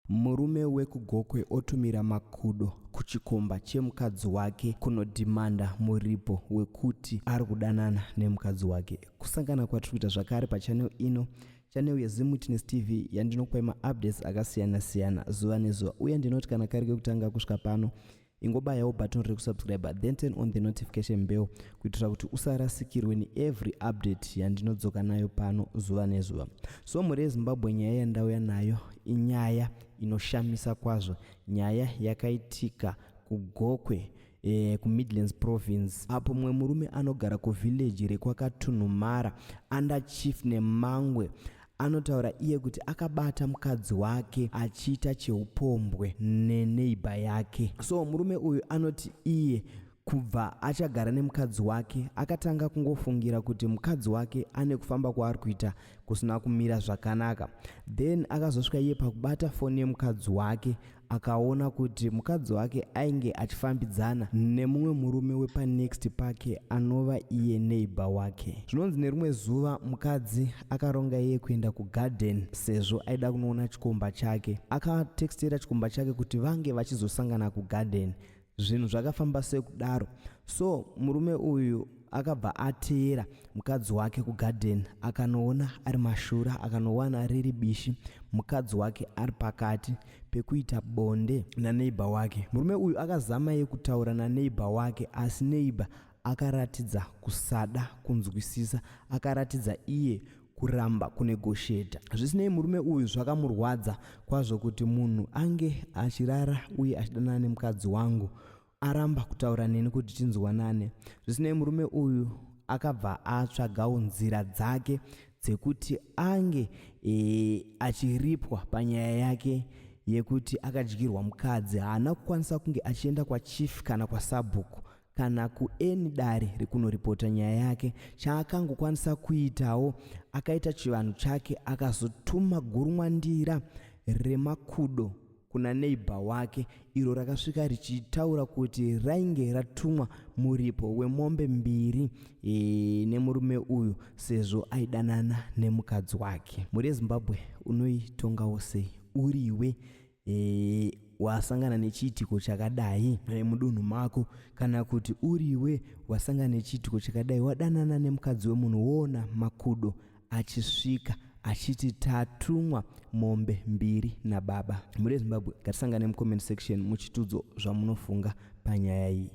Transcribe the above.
Murume wekuGokwe otumira makudo kuchikomba chemukadzi wake kunodhimanda muripo wekuti ari kudanana nemukadzi wake. Kusangana kwatiri kuita zvakare pachannel ino, channel yeZimwitness TV yandinokupai maupdates akasiyana siyana zuva nezuva uye ndinoti kana kari kekutanga kusvika pano ingobayawo button rekusubscribe then turn on the notification bell kuitira kuti usarasikirwe neevery update yandinodzoka nayo pano zuva nezuva. So mhuri yeZimbabwe, nyaya yandauya nayo inyaya inoshamisa kwazvo, nyaya yakaitika kuGokwe kuMidlands Province, apo mumwe murume anogara kuvillage rekwakatunhumara under Chief Nemangwe anotaura iye kuti akabata mukadzi wake achiita cheupombwe neneighbor yake. So murume uyu anoti iye kubva achagara nemukadzi wake akatanga kungofungira kuti mukadzi wake ane kufamba kwaari kuita kusina kumira zvakanaka. Then akazosvika iye pakubata foni yemukadzi wake, akaona kuti mukadzi wake ainge achifambidzana nemumwe murume wepanext pake anova iye neighbor wake. Zvinonzi nerimwe zuva mukadzi akaronga iye kuenda kugarden sezvo aida kunoona chikomba chake. Akatextera chikomba chake kuti vange vachizosangana kugarden. Zvinhu zvakafamba sekudaro. So murume uyu akabva ateera mukadzi wake kugarden, akanoona ari mashura, akanowana riri bishi, mukadzi wake ari pakati pekuita bonde naneighbor wake. Murume uyu akazama iye kutaura naneighbor wake, asi neighbor akaratidza kusada kunzwisisa, akaratidza iye kuramba kunegosheta. Zvisinei, murume uyu zvakamurwadza kwazvo kuti munhu ange achirara uye achidanana nemukadzi wangu aramba kutaura neni kuti tinzwanane. Zvisinei, murume uyu akabva atsvagawo nzira dzake dzekuti ange achiripwa panyaya yake yekuti akadyirwa mukadzi. Haana kukwanisa kunge achienda kwachief kana kwasabhuku kana kueni dare rekunoripota nyaya yake. Chaakangokwanisa kuitawo, akaita chivanhu chake, akazotuma gurumwandira remakudo kuna neighbor wake, iro rakasvika richitaura kuti rainge ratumwa muripo wemombe mbiri nemurume uyu sezvo aidanana nemukadzi wake. Mhuri yeZimbabwe, unoitongawo sei uriwe wasangana nechiitiko chakadai mudunhu mako, kana kuti uriwe wasangana nechiitiko chakadai, wadanana nemukadzi wemunhu, woona makudo achisvika achiti tatumwa mombe mbiri nababa? Mhuri yeZimbabwe, ngatisangane mucomment section muchitudzo zvamunofunga panyaya iyi.